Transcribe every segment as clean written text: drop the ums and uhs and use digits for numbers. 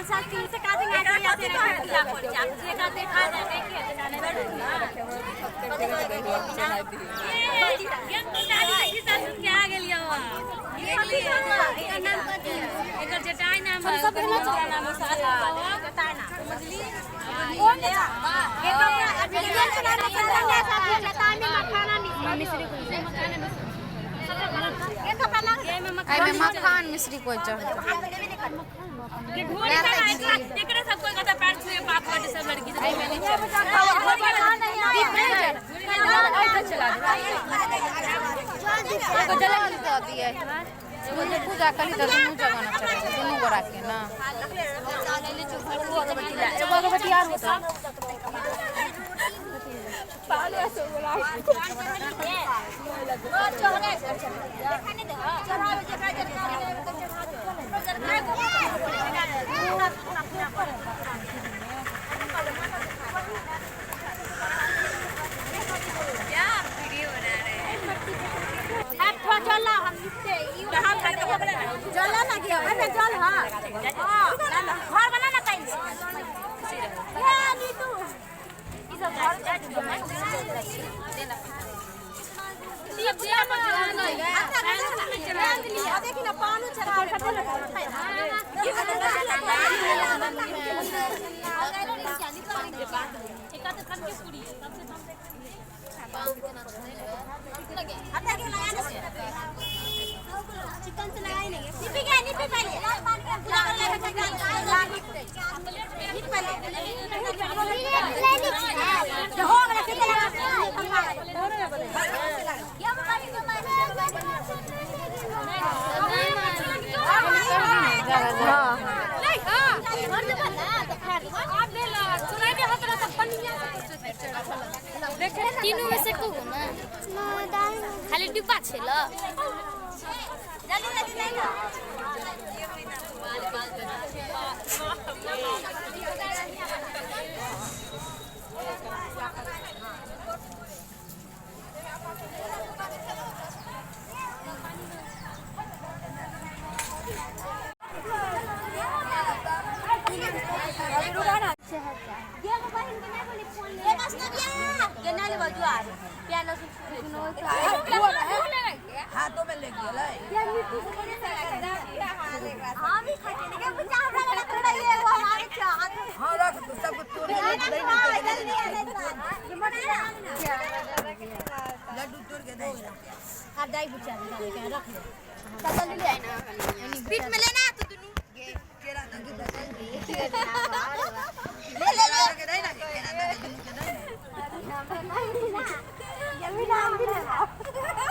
5 साल 3 से का दिन आते आते पूजा कर जा जेका देखा जाए देखिए तो नहीं बैठू ना ये शादी सासुर के आ गेलियो। एकर नाम कथी? एकर जटाई नाम है, सब नाम साला जटाई नाम समझली। कोन एहिमे मखान मिश्री कोइ चढ़ एकरे सब कोई कहता पैर छुए बाप बड़े सब लड़की सब एगो जलन दऽ दियै दुनू पूजा करी तऽ दुनू जगह ने चढ़ै छै दुनू गोरा के ना। एगो अगरबत्ती आर होतै। घर बना ना कहीं चिकन से लगाई नहीं निपी गया निपी पहले हो गया कितना तीनों में से को ना खाली डिब्बा छेल। हाथों में ले गेलै। हाँ रख दो सबको तोड़ के लड्डू तोड़ के दे। बीच में लेना तो दुनू केरा दे ले ले ले के दे ना केरा दे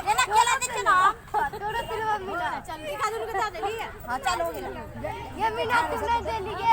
लेना केला दे ना तोरा तेरे मिला चल दिखा दुनू के दे दी। हां चल हो गेला ये मीना तुमने दे लिए।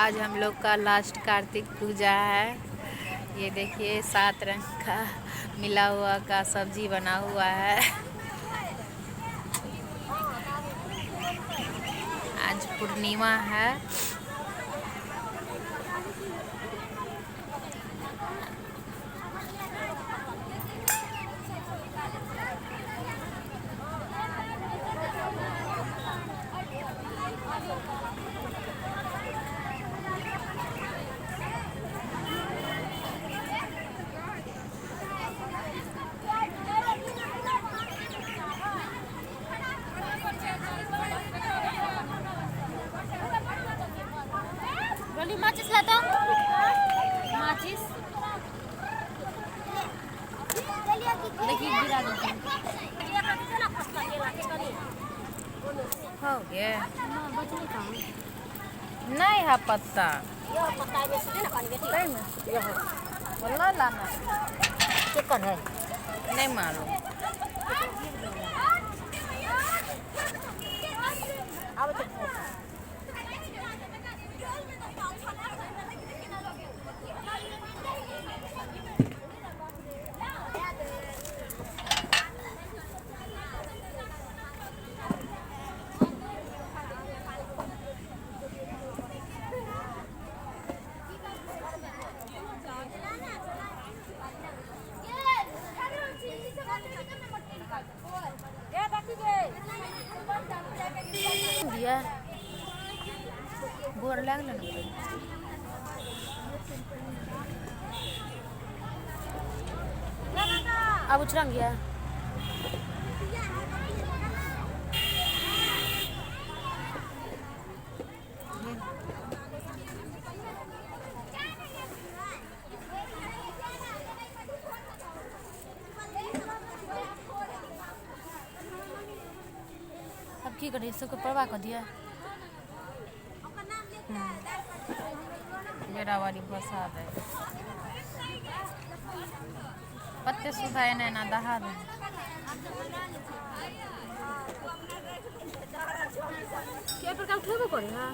आज हम लोग का लास्ट कार्तिक पूजा है। ये देखिए 7 रंग का मिला हुआ का सब्जी बना हुआ है। आज पूर्णिमा है। माचिस लाता माचिस देखिए गिरा दो हो गया नहीं है पत्ता बोला लाना है नहीं मालूम। दिया। गोर लागल ने। अब उछरंग गया। अब की करी, सबके परवा कर दिया। बेरावारी बसा दे पत्ते सुधा एना एना दहा दे। के प्रकार उठेबो करे। हां।